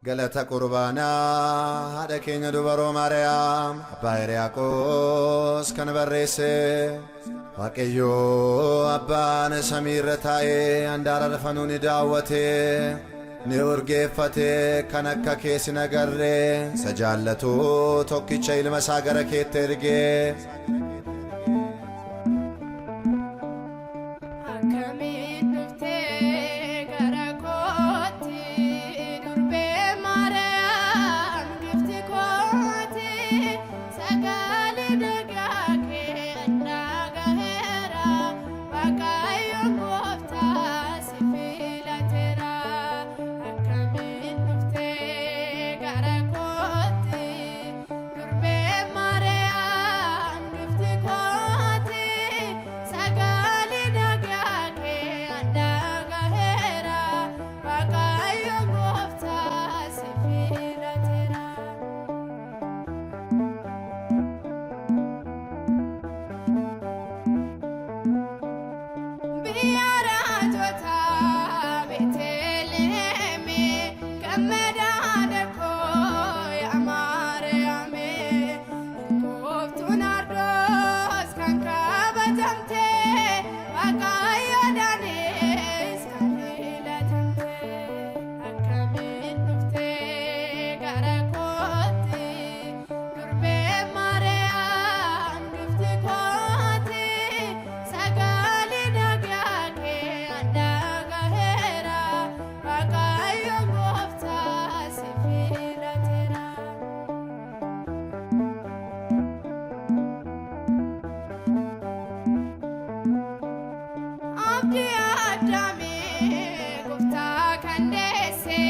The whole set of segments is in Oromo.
Galata qurbaanaa haadha keenya dubaroo Maariyaam abbaa Hiriyaaqoos kan barreesse Waaqayyo abbaan samiirra taa'ee handaara lafa nuu ni daawwate ni urgeeffate kan akka kee sin agarre isa jaallatu tokkicha ilma isaa gara keetti erge. Akkamiin dhuftee gara kootti durbee Maariyaam gifti kooti sagalee nagaa kee dhagaheera Waaqayyo gooftaa si filateera. Akkamiin dhuftee gara kootti durbee Maariyaam gifti kooti sagalee nagaa kee dhagaheera Waaqayyo gooftaa si filateera. Biyya raajotaa Beeteleemi gammadaa darkoo yaa Maariyaame Kooftuu Naardoos kan kabajamte Waaqayyo Daanis kan filatamte. Akkamiin dhuftee gara kootti durbee Maariyaam gifti kooti sagalee nagaa kee dhagaheera Waaqayyo gooftaa si filateera. Abdii addaamee gooftaa kan deesse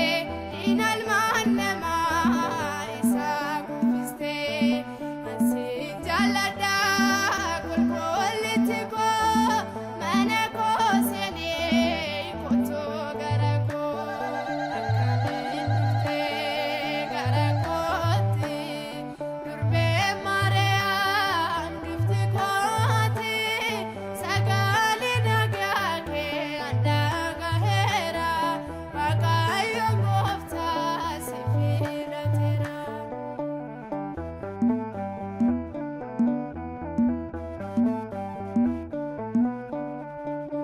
diina ilmaan namaa isa kuffiste ansiin jaalladha qulqullitti koo mana koo seenee kottu gara koo. Akkamiin dhuftee gara kootti durbee Maariyaam gifti kooti sagalee nagaa kee dhagaheera Waaqayyo gooftaa si filateera.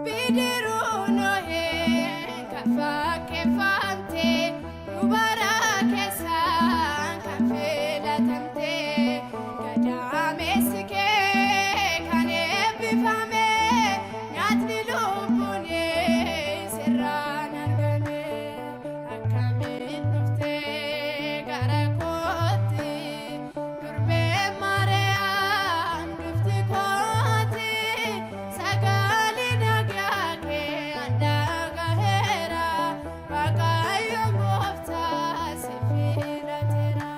Bidiruu Nohee kan fakkeeffamte dubara keessaan kan filatamte gadaameessi kee kan eebbifame nyaatni lubbuun sirraan argame. Akkamiin dhuftee gara kootti durbee Maariyaam gifti kooti sagalee nagaa kee dhagaheera Waaqayyo gooftaa si filateera.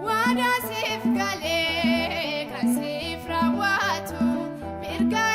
Waadaa siif galee kan siif raawwatu mirga